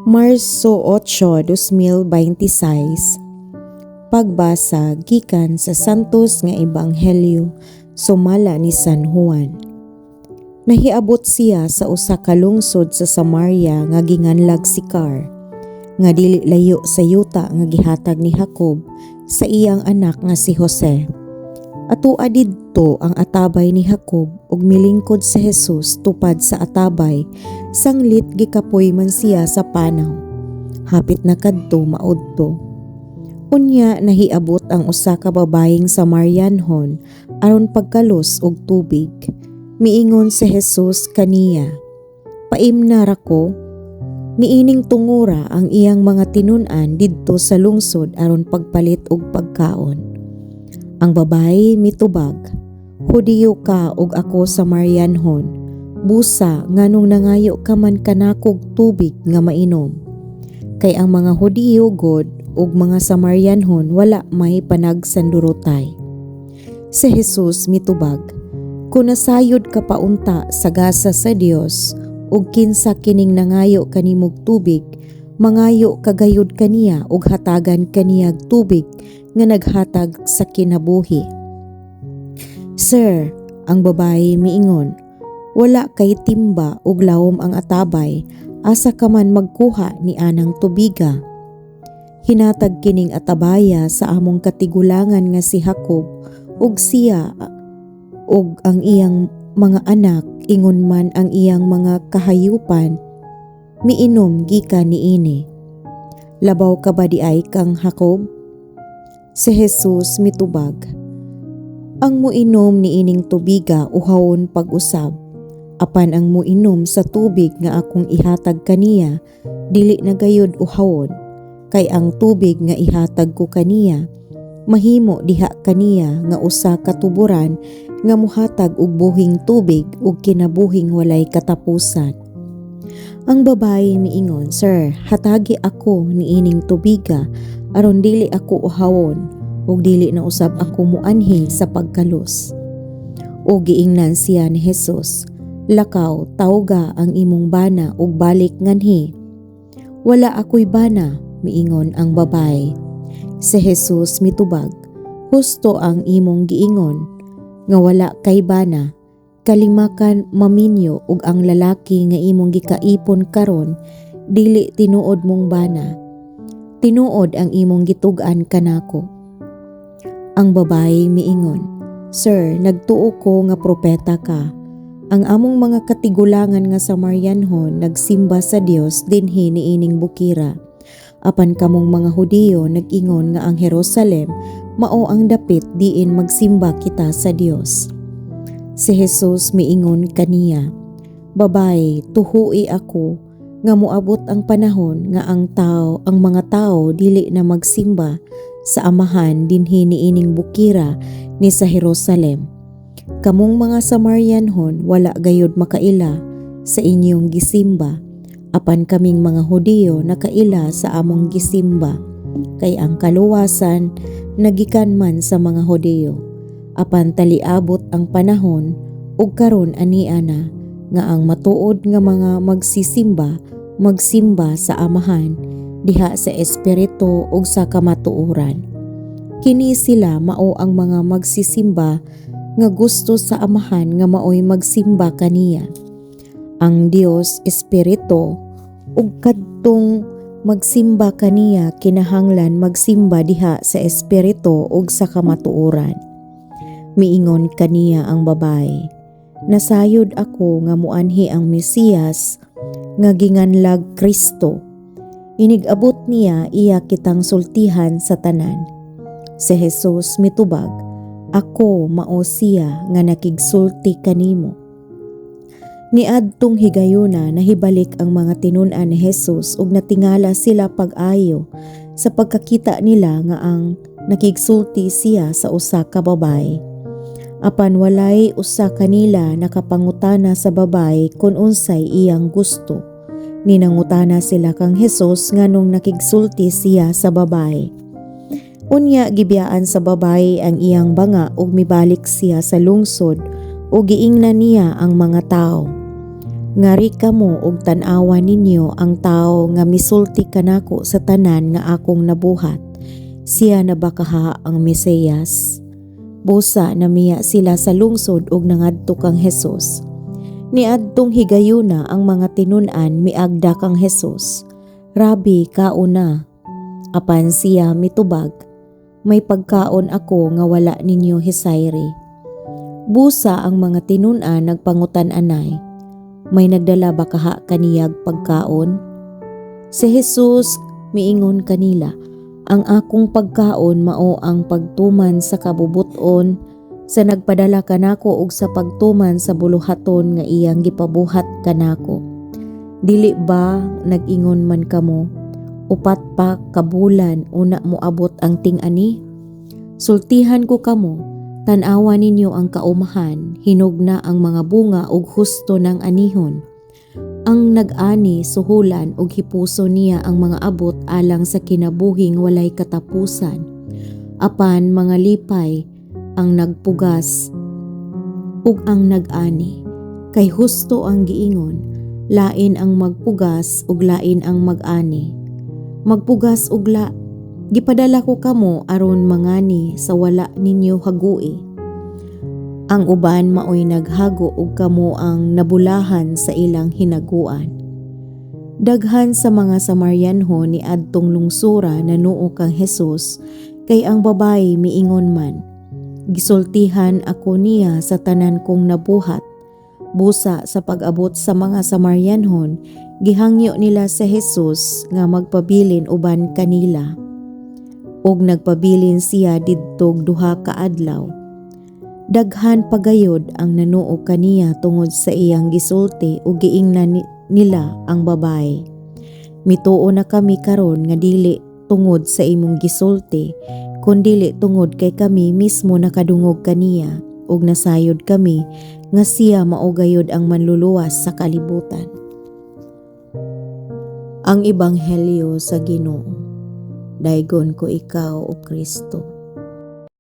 Marso 8, 2026. Pagbasa gikan sa Santos nga Ebanghelyo sumala ni San Juan. Nahiabot siya sa usa ka lungsod sa Samaria nga ginganlag Sicar, nga dili layo sa yuta nga gihatag ni Jacob sa iyang anak nga si Jose. Atua didto ang atabay ni Jacob ug milingkod si Jesus tupad sa atabay sanglit gikapoy man siya sa panaw. Hapit na kadto maudto. Unya nahiabot ang usa ka babayeng Samarianhon aron pagkalos og tubig. Miingon si Jesus kaniya, "Paimna ra ko." Niining tungura ang iyang mga tinun-an didto sa lungsod aron pagpalit og pagkaon. Ang babaye mitubag, "Hudiyo ka ug ako Samarianhon. Busa nganong nangayo ka man kanakog tubig nga mainom?" Kay ang mga Hudiyo god ug mga Samarianhon wala may panagsandurotay. Si Jesus mitubag, "Kung nasayod ka pa unta sa gasa sa Dios ug kinsa kining nangayo kanimog tubig, mangayo ka gayud kaniya ug hatagan kaniyag tubig nga naghatag sa kinabuhi." "Sir," ang babaye miingon, "wala kay timba ug lawom ang atabay, asa ka man magkuha ni anang tubiga? Hinatag kining atabaya sa among katigulangan nga si Jacob ug siya ug ang iyang mga anak ingon man ang iyang mga kahayupan miinom gikan niini. Labaw ka ba diay kang Jacob?" Si Jesus mitubag, "Ang muinom niining tubiga uhawon pag-usab. Apan ang muinom sa tubig nga akong ihatag kaniya, dili na gayud uhawon, kay ang tubig nga ihatag ko kaniya mahimo diha kaniya nga usa ka tuburan nga muhatag og buhing tubig ug kinabuhing walay katapusan." Ang babaye miingon, "Sir, hatagi ako niining tubiga aron dili ako uhawon ug dili na usab ako muanhi sa pagkalos." Ug giingnan siya ni Jesus, "Lakaw, tawga ang imong bana ug balik nganhi." "Wala ako'y bana," miingon ang babaye. Si Jesus mitubag, "Husto ang imong giingon nga wala kay bana. Kalima ka maminyo ug ang lalaki nga imong gikaipon karon dili tinuod mong bana. Tinuod ang imong gitug-an kanako." Ang babaye miingon, "Sir, nagtuo ko nga propeta ka. Ang among mga katigulangan nga Samarianhon nagsimba sa Dios dinhi niining bukira. Apan kamong mga Hudiyo nag-ingon nga ang Jerusalem mao ang dapit diin magsimba kita sa Dios." Si Jesus miingon kaniya, "Babaye, tuhui ako nga moabot ang panahon nga ang mga tao dili na magsimba sa Amahan dinhi niining bukira ni sa Jerusalem. Kamong mga Samarianhon wala gayud makaila sa inyong gisimba, apan kaming mga Hudiyo nakaila sa among gisimba, kay ang kaluwasan nagikan man sa mga Hudiyo. Apan taliabot ang panahon ug karon ania na nga ang matuod nga mga magsisimba magsimba sa Amahan diha sa espiritu ug sa kamatuoran. Kini sila mao ang mga magsisimba nga gusto sa Amahan nga maoy magsimba kaniya. Ang Dios espiritu ug kadtong magsimba kaniya kinahanglan magsimba diha sa espiritu ug sa kamatuoran." Miingon kaniya ang babaye, "Nasayod ako nga muanhi ang Mesiyas nga ginganlag Kristo. Inig-abot niya, iya kitang sultihan sa tanan." Si Jesus mitubag, "Ako mao siya nga nakigsulti kanimo." Niadtong higayuna nahibalik ang mga tinun-an ni Jesus ug natingala sila pag-ayo sa pagkakita nila nga ang nakigsulti siya sa usa ka babaye. Apan walay usa kanila nakapangutana sa babaye kung unsay iyang gusto. Ninangutana sila kang Jesus nganong nakigsulti siya sa babaye. Unya gibiyaan sa babaye ang iyang banga ug mibalik siya sa lungsod ug giingnan niya ang mga tao. Ngari kamo ug tan-awa ninyo ang tawo nga misulti kanako sa tanan nga akong nabuhat. Siya na ba kaha ang Mesiyas? Busa namiya sila sa lungsod ug nangadto kang Hesus. Niadtong higayuna, ang mga tinun-an miagda kang Hesus, "Rabi, kaon na." Apan siya mitubag, "May pagkaon ako nga wala ninyo hisayri." Busa ang mga tinun-an nagpangutan-anay, "May nagdala ba kaha kaniyag pagkaon?" Si Jesus miingon kanila, "Ang akong pagkaon mao ang pagtuman sa kabubut-on sa nagpadala kanako ug sa pagtuman sa buluhaton nga iyang gipabuhat kanako. Dili ba nag-ingon man kamo, 'Upat pa ka bulan, una moabot ang ting-ani'? Sultihan ko kamo, tan-awa ninyo ang kaumahan, hinog na ang mga bunga ug husto ng anihon. Ang nag-ani suhulan ug hipuso niya ang mga abot alang sa kinabuhing walay katapusan. Apan mga lipay ang nagpugas ug ang nag-ani. Kay husto ang giingon, 'Lain ang magpugas ug lain ang mag-ani.' Magpugas og la. Gipadala ko kamo aron mangani sa wala ninyo hagui. Ang uban maoy naghago ug kamo ang nabulahan sa ilang hinaguan." Daghan sa mga Samarianhon ni adtong lungsura nanuo kang Hesus kay ang babayi miingon man, "Gisultihan ako niya sa tanan kong nabuhat." Busa sa pag-abot sa mga Samarianhon, gihangyo nila sa Hesus nga magpabilin uban kanila. Ug nagpabilin siya didtog 2 ka adlaw. Daghan pagayod ang nanuo kaniya tungod sa iyang gisulti ug giingnan nila ang babaye, "Mituo na kami karon nga dili tungod sa imong gisulti, kundili tungod kay kami mismo nakadungog kaniya ug nasayod kami nga siya mao gayud ang Manluluwas sa kalibutan." Ang Ebanghelyo sa Ginoo. Daygon ko ikaw, O Kristo.